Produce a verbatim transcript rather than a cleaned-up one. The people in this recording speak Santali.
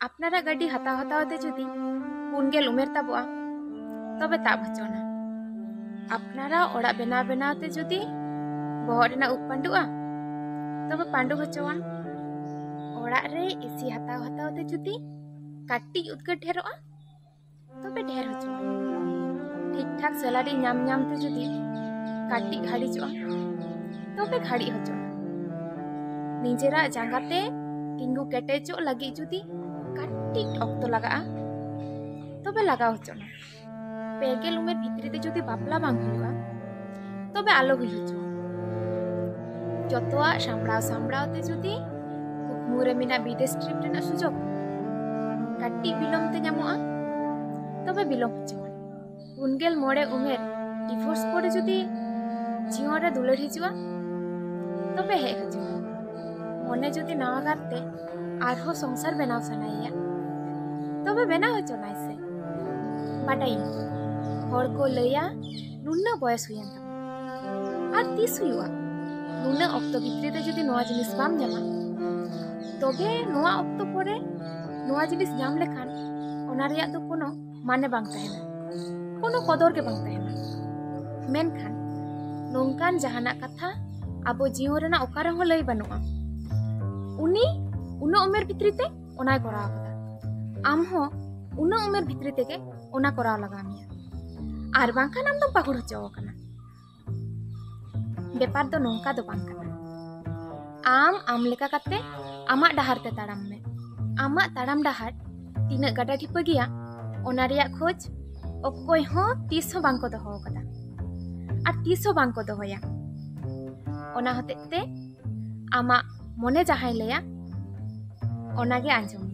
ᱟᱯᱱᱟᱨᱟᱜ ᱜᱟᱹᱰᱤ ᱦᱟᱛᱟᱣ ᱦᱟᱛᱟᱣ ᱛᱮ ᱡᱩᱫᱤ ᱯᱩᱱ ᱜᱮᱞ ᱩᱢᱮᱨ ᱛᱟᱵᱚᱜᱼᱟ, ᱛᱚᱵᱮ ᱛᱟᱵ ᱦᱚᱪᱚᱱᱟ᱾ ᱟᱯᱱᱟᱨᱟᱜ ᱚᱲᱟᱜ ᱵᱮᱱᱟᱣ ᱵᱮᱱᱟᱣ ᱛᱮ ᱡᱩᱫᱤ ᱵᱚᱦᱚᱜ ᱨᱮᱱᱟᱜ ᱩᱵ ᱯᱟᱺᱰᱩᱜᱼᱟ, ᱛᱚᱵᱮ ᱯᱟᱺᱰᱩ ᱦᱚᱪᱚᱣᱟᱱ᱾ ᱚᱲᱟᱜ ᱨᱮ ᱮᱥᱤ ᱦᱟᱛᱟᱣ ᱦᱟᱛᱟᱣ ᱛᱮ ᱡᱩᱫᱤ ᱠᱟᱹᱴᱤᱡ ᱩᱫᱽᱜᱟᱹᱨ ᱰᱷᱮᱨᱚᱜᱼᱟ, ᱛᱚᱵᱮ ᱰᱷᱮᱨ ᱦᱚᱪᱚᱣᱟᱱ᱾ ᱴᱷᱤᱠ ᱴᱷᱟᱠ ᱥᱮᱞᱟᱨᱤ ᱧᱟᱢ ᱧᱟᱢ ᱛᱮ ᱡᱩᱫᱤ ᱠᱟᱹᱴᱤᱡ ᱜᱷᱟᱹᱲᱤᱡᱚᱜᱼᱟ, ᱛᱚᱵᱮ ᱜᱷᱟᱹᱲᱤᱡ ᱦᱚᱪᱚᱣᱟᱱ᱾ ᱱᱤᱡᱮᱨᱟᱜ ᱡᱟᱸᱜᱟ ᱛᱮ ᱛᱤᱸᱜᱩ ᱠᱮᱴᱮᱡᱚᱜ ᱞᱟᱹᱜᱤᱫ ᱡᱩᱫᱤ ᱠᱟᱹᱴᱤᱡ ᱚᱠᱛᱚ ᱞᱟᱜᱟᱜᱼᱟ, ᱛᱚᱵᱮ ᱞᱟᱜᱟᱣ ᱦᱚᱪᱚᱱᱟ᱾ ᱯᱮ ᱜᱮᱞ ᱩᱢᱮᱨ ᱵᱷᱤᱛᱨᱤ ᱛᱮ ᱡᱩᱫᱤ ᱵᱟᱯᱞᱟ ᱵᱟᱝ ᱦᱩᱭᱩᱜᱼᱟ, ᱛᱚᱵᱮ ᱟᱞᱚ ᱦᱩᱭ ᱦᱚᱪᱚᱣᱟᱱ᱾ ᱡᱚᱛᱚᱣᱟᱜ ᱥᱟᱢᱵᱲᱟᱣ ᱥᱟᱢᱵᱲᱟᱣ ᱛᱮ ᱡᱩᱫᱤ ᱠᱩᱠᱢᱩ ᱨᱮ ᱢᱮᱱᱟᱜ ᱵᱤᱫᱮᱥ ᱴᱨᱤᱯ ᱨᱮᱱᱟᱜ ᱥᱩᱡᱳᱜᱽ ᱠᱟᱹᱴᱤᱡ ᱵᱤᱞᱚᱢ ᱛᱮ ᱧᱟᱢᱚᱜᱼᱟ, ᱛᱚᱵᱮ ᱵᱤᱞᱚᱢ ᱦᱚᱪᱚᱣᱟᱱ᱾ ᱯᱩᱱ ᱜᱮᱞ ᱢᱚᱬᱮ ᱩᱢᱮᱨ ᱰᱤᱵᱷᱳᱨᱥ ᱯᱚᱨᱮ ᱡᱩᱫᱤ ᱡᱤᱭᱚᱱ ᱨᱮ ᱫᱩᱞᱟᱹᱲ ᱦᱤᱡᱩᱜᱼᱟ, ᱛᱚᱵᱮ ᱦᱮᱡ ᱦᱚᱪᱚᱣᱟᱱ᱾ ᱢᱚᱱᱮ ᱡᱩᱫᱤ ᱱᱟᱣᱟ ᱠᱟᱨᱛᱮ ᱟᱨᱦᱚᱸ ᱥᱚᱝᱥᱟᱨ ᱵᱮᱱᱟᱣ ᱥᱟᱱᱟᱭᱮᱭᱟ, ᱛᱚᱵᱮ ᱵᱮᱱᱟᱣ ᱦᱚᱪᱚᱱᱟᱭ ᱥᱮ᱾ ᱵᱟᱰᱟᱭᱤᱧ, ᱦᱚᱲ ᱠᱚ ᱞᱟᱹᱭᱟ, "ᱱᱩᱱᱟᱹᱜ ᱵᱚᱭᱮᱥ ᱦᱩᱭᱮᱱ ᱛᱟᱢᱟ, ᱟᱨ ᱛᱤᱥ ᱦᱩᱭᱩᱜᱼᱟ?" ᱱᱩᱱᱟᱹᱜ ᱚᱠᱛᱚ ᱵᱷᱤᱛᱨᱤ ᱨᱮ ᱡᱩᱫᱤ ᱱᱚᱣᱟ ᱡᱤᱱᱤᱥ ᱵᱟᱢ ᱧᱟᱢᱟ, ᱛᱚᱵᱮ ᱱᱚᱣᱟ ᱚᱠᱛᱚ ᱯᱚᱨᱮ ᱱᱚᱣᱟ ᱡᱤᱱᱤᱥ ᱧᱟᱢ ᱞᱮᱠᱷᱟᱱ ᱚᱱᱟ ᱨᱮᱭᱟᱜ ᱫᱚ ᱠᱳᱱᱳ ᱢᱟᱱᱮ ᱵᱟᱝ ᱛᱟᱦᱮᱱᱟ, ᱠᱳᱱᱳ ᱠᱚᱫᱚᱨ ᱜᱮ ᱵᱟᱝ ᱛᱟᱦᱮᱱᱟ᱾ ᱢᱮᱱᱠᱷᱟᱱ ᱱᱚᱝᱠᱟᱱ ᱡᱟᱦᱟᱱᱟᱜ ᱠᱟᱛᱷᱟ ᱟᱵᱚ ᱡᱤᱭᱚᱱ ᱨᱮᱱᱟᱜ ᱚᱠᱟ ᱨᱮᱦᱚᱸ ᱞᱟᱹᱭ ᱵᱟᱹᱱᱩᱜᱼᱟ᱾ ᱩᱱᱤ ᱩᱱᱟᱹᱜ ᱩᱢᱮᱨ ᱵᱷᱤᱛᱨᱤ ᱛᱮ ᱚᱱᱟᱭ ᱠᱚᱨᱟᱣ ᱠᱟᱫᱟ᱾ ᱟᱢ ᱦᱚᱸ ᱩᱱᱟᱹᱜ ᱩᱢᱮᱨ ᱵᱷᱤᱛᱨᱤ ᱛᱮᱜᱮ ᱚᱱᱟ ᱠᱚᱨᱟᱣ ᱞᱟᱜᱟᱣ ᱢᱮᱭᱟ, ᱟᱨ ᱵᱟᱝᱠᱷᱟᱱ ᱟᱢ ᱫᱚᱢ ᱯᱟᱹᱦᱩᱲ ᱦᱚᱪᱚ ᱟᱠᱟᱱᱟ᱾ ᱵᱮᱯᱟᱨ ᱫᱚ ᱱᱚᱝᱠᱟ ᱫᱚ ᱵᱟᱝ ᱠᱟᱱᱟ᱾ ᱟᱢ ᱟᱢ ᱞᱮᱠᱟ ᱠᱟᱛᱮ ᱟᱢᱟᱜ ᱰᱟᱦᱟᱨ ᱛᱮ ᱛᱟᱲᱟᱢ ᱢᱮ᱾ ᱟᱢᱟᱜ ᱛᱟᱲᱟᱢ ᱰᱟᱦᱟᱨ ᱛᱤᱱᱟᱹᱜ ᱜᱟᱰᱟ ᱰᱷᱤᱯᱟᱹ ᱜᱮᱭᱟ, ᱚᱱᱟ ᱨᱮᱭᱟᱜ ᱠᱷᱳᱡᱽ ᱚᱠᱚᱭ ᱦᱚᱸ ᱛᱤᱥ ᱦᱚᱸ ᱵᱟᱝ ᱠᱚ ᱫᱚᱦᱚ ᱟᱠᱟᱫᱟ, ᱟᱨ ᱛᱤᱥ ᱦᱚᱸ ᱵᱟᱝ ᱠᱚ ᱫᱚᱦᱚᱭᱟ᱾ ᱚᱱᱟ ᱦᱚᱛᱮᱡ ᱛᱮ ᱟᱢᱟᱜ ᱢᱚᱱᱮ ᱡᱟᱦᱟᱸᱭ ᱞᱟᱹᱭᱟ, ᱚᱱᱟ ᱜᱮ ᱟᱸᱡᱚᱢ ᱢᱮ᱾